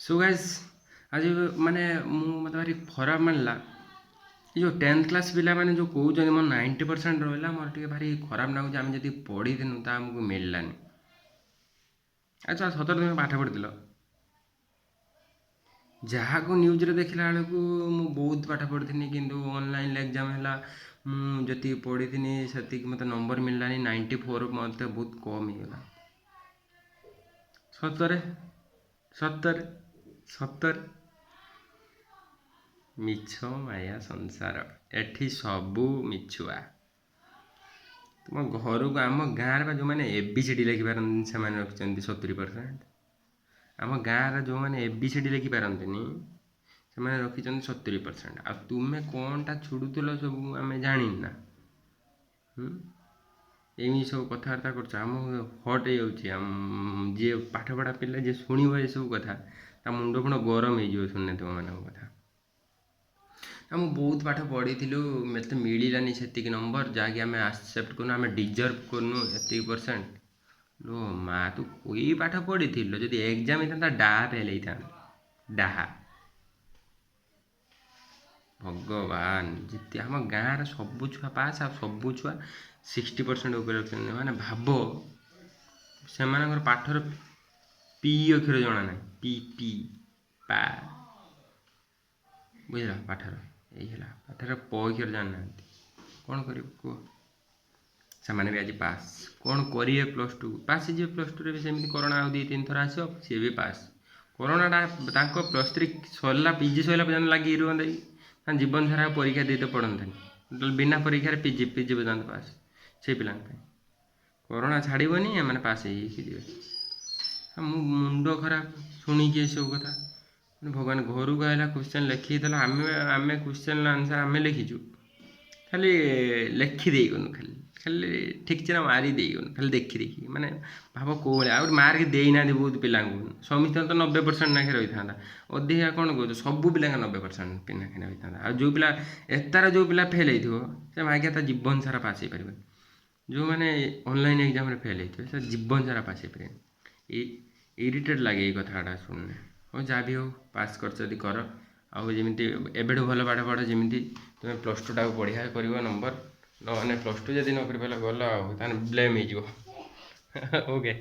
Show guys, ଆଜି ମାନେ ମୁଁ ମୋତେ ଭାରି ଖରାପ ମାନିଲା, ଏ ଯେଉଁ 10th class ପିଲାମାନେ ଯେଉଁ କହୁଛନ୍ତି ମୋର 90% ରହିଲା, ମୋର ଟିକେ ଭାରି ଖରାପ ଲାଗୁଛି। ଆମେ ଯଦି ପଢ଼ିଥିନୁ, ତା ଆମକୁ ମିଳିଲାନି। ଆଚ୍ଛା, ସତରେ ତୁମେ ପାଠ ପଢ଼ିଥିଲ? ଯାହାକୁ ନ୍ୟୁଜ୍ରେ ଦେଖିଲା ବେଳକୁ ମୁଁ ବହୁତ ପାଠ ପଢ଼ିଥିନି, କିନ୍ତୁ ଅନଲାଇନ୍ ଏକ୍ଜାମ୍ ହେଲା, ମୁଁ ଯେତିକି ପଢ଼ିଥିନି ସେତିକି ମୋତେ ନମ୍ବର ମିଳିଲାନି, 94 ମୋତେ ବହୁତ କମ୍ ହେଇଗଲା। ସତରେ, ସତରେ, ସତରେ ମିଛ ମାୟା ସଂସାର, ଏଠି ସବୁ ମିଛୁଆ। ତୁମ ଘରକୁ, ଆମ ଗାଁରେ ବା ଯେଉଁମାନେ ABCD ଲେଖିପାରନ୍ତିନି, ସେମାନେ ରଖିଛନ୍ତି 70%। ଆମ ଗାଁରେ ଯେଉଁମାନେ ABCD ଲେଖିପାରନ୍ତିନି, ସେମାନେ ରଖିଛନ୍ତି 70%। ଆଉ ତୁମେ କ'ଣଟା ଛୁଡ଼ୁଥିଲ ସବୁ ଆମେ ଜାଣିନୁ ନା? ଏମିତି ସବୁ କଥାବାର୍ତ୍ତା କରୁଛ, ଆମ ହଟ୍ ହେଇଯାଉଛି। ଆମ ଯିଏ ପାଠପଢ଼ା ପିଲା, ଯିଏ ଶୁଣିବ ଏସବୁ କଥା, ତା ମୁଣ୍ଡ ଫୁଣ୍ଡ ଗରମ ହେଇଯିବ ଶୁଣିଲେ ତୁମମାନଙ୍କ କଥା। ଆମେ ବହୁତ ପାଠ ପଢ଼ିଥିଲୁ, ମୋତେ ମିଳିଲାନି ସେତିକି ନମ୍ବର, ଯାହାକି ଆମେ ଆକ୍ସେପ୍ଟ କରୁନୁ, ଆମେ ଡିଜର୍ଭ କରୁନୁ ଏତିକି ପରସେଣ୍ଟ। ଲୋ ମା, ତୁ କୋଇ ପାଠ ପଢ଼ିଥିଲୁ? ଯଦି ଏକ୍ଜାମ୍ ହେଇଥାନ୍ତା, ଡାହା ଫେଲ୍ ହେଇଥାନ୍ତା, ଡାହା। ଭଗବାନ, ଯେତେ ଆମ ଗାଁର ସବୁ ଛୁଆ ପାସ୍ ଆଉ ସବୁ ଛୁଆ 60% ଉପରେ ରଖିଛନ୍ତି। ମାନେ ଭାବ, ସେମାନଙ୍କର ପାଠର ପି ଅକ୍ଷର ଜଣା ନାହିଁ। ପି, ପି, ପା, ବୁଝିଲ? ପାଠର ଏଇ ହେଲା, ପାଠର ପ ଅକ୍ଷର ଜାଣିନାହାନ୍ତି। କ'ଣ କରିବୁ କୁହ? ସେମାନେ ବି ଆଜି ପାସ୍। କ'ଣ କରିବେ? ପ୍ଲସ୍ ଟୁ ପାସ୍ ହେଇଯିବେ। ପ୍ଲସ୍ ଟୁରେ ବି ସେମିତି କରୋନା ଆଉ ଦୁଇ ତିନି ଥର ଆସିବ, ସିଏ ବି ପାସ୍। କରୋନାଟା ତାଙ୍କ ପ୍ଲସ୍ ଥ୍ରୀ ସରିଲା, ପିଜି ସରିଲା ପର୍ଯ୍ୟନ୍ତ ଲାଗିକି ରୁହନ୍ତା କି, ତାଙ୍କ ଜୀବନ ସାରା ଆଉ ପରୀକ୍ଷା ଦେଇତେ ପଡ଼ନ୍ତାନି। ବିନା ପରୀକ୍ଷାରେ ପିଜି ପର୍ଯ୍ୟନ୍ତ ପାସ୍। ସେଇ ପିଲାଙ୍କ ପାଇଁ କରୋନା ଛାଡ଼ିବନି, ଏମାନେ ପାସ୍ ହେଇକି ଯିବେ। ମୁଁ ମୁଣ୍ଡ ଖରାପ ଶୁଣିକି ଏସବୁ କଥା। ମାନେ ଭଗବାନ, ଘରକୁ ଆଇଲା, କ୍ୱେଶ୍ଚନ୍ ଲେଖିକି ଦେଲା। ଆମେ କ୍ୱେଶ୍ଚନ୍ର ଆନ୍ସର୍ ଆମେ ଲେଖିଛୁ, ଖାଲି ଲେଖି ଦେଇଗନୁ, ଖାଲି ଖାଲି ଠିକ୍ ଚିହ୍ନ ମାରି ଦେଇଗନୁ, ଖାଲି ଦେଖି ଦେଖି। ମାନେ ଭାବ କେଉଁ ଭଳିଆ। ଆହୁରି ମାର୍କ ଦେଇନାହାନ୍ତି ବହୁତ ପିଲାଙ୍କୁ। ସମସ୍ତଙ୍କ ତ 90% ନାଖେ ରହିଥାନ୍ତା ଅଧିକା। କ'ଣ କହୁଛ? ସବୁ ପିଲାଙ୍କ 90% ନାଖେ ରହିଥାନ୍ତା। ଆଉ ଯେଉଁ ପିଲା ଏତାର, ଯେଉଁ ପିଲା ଫେଲ୍ ହେଇଥିବ, ସେ ମାଗିଆ ତା ଜୀବନ ସାରା ପାସ୍ ହେଇପାରିବନି। ଯେଉଁମାନେ ଅନଲାଇନ୍ ଏକ୍ଜାମ୍ରେ ଫେଲ୍ ହେଇଥିବେ, ସେ ଜୀବନ ସାରା ପାସ୍ ହେଇପାରିବେନି। ଇରିଟେଟ୍ ଲାଗେ ଏଇ କଥାଟା ଶୁଣିଲେ। ହଉ, ଯାହା ବି ହଉ, ପାସ୍ କରିଛ ଯଦି କର। ଆଉ ଯେମିତି ଏବେଠୁ ଭଲ ପାଠ ପଢ଼, ଯେମିତି ତୁମେ ପ୍ଲସ୍ ଟୁଟାକୁ ବଢ଼ିଆ କରିବ ନମ୍ବର। ନହେଲେ ପ୍ଲସ୍ ଟୁ ଯଦି ନ କରିପାରିଲ, ଗଲ ଆଉ, ତାହେଲେ ବ୍ଲେମ୍ ହେଇଯିବ। ଓକେ।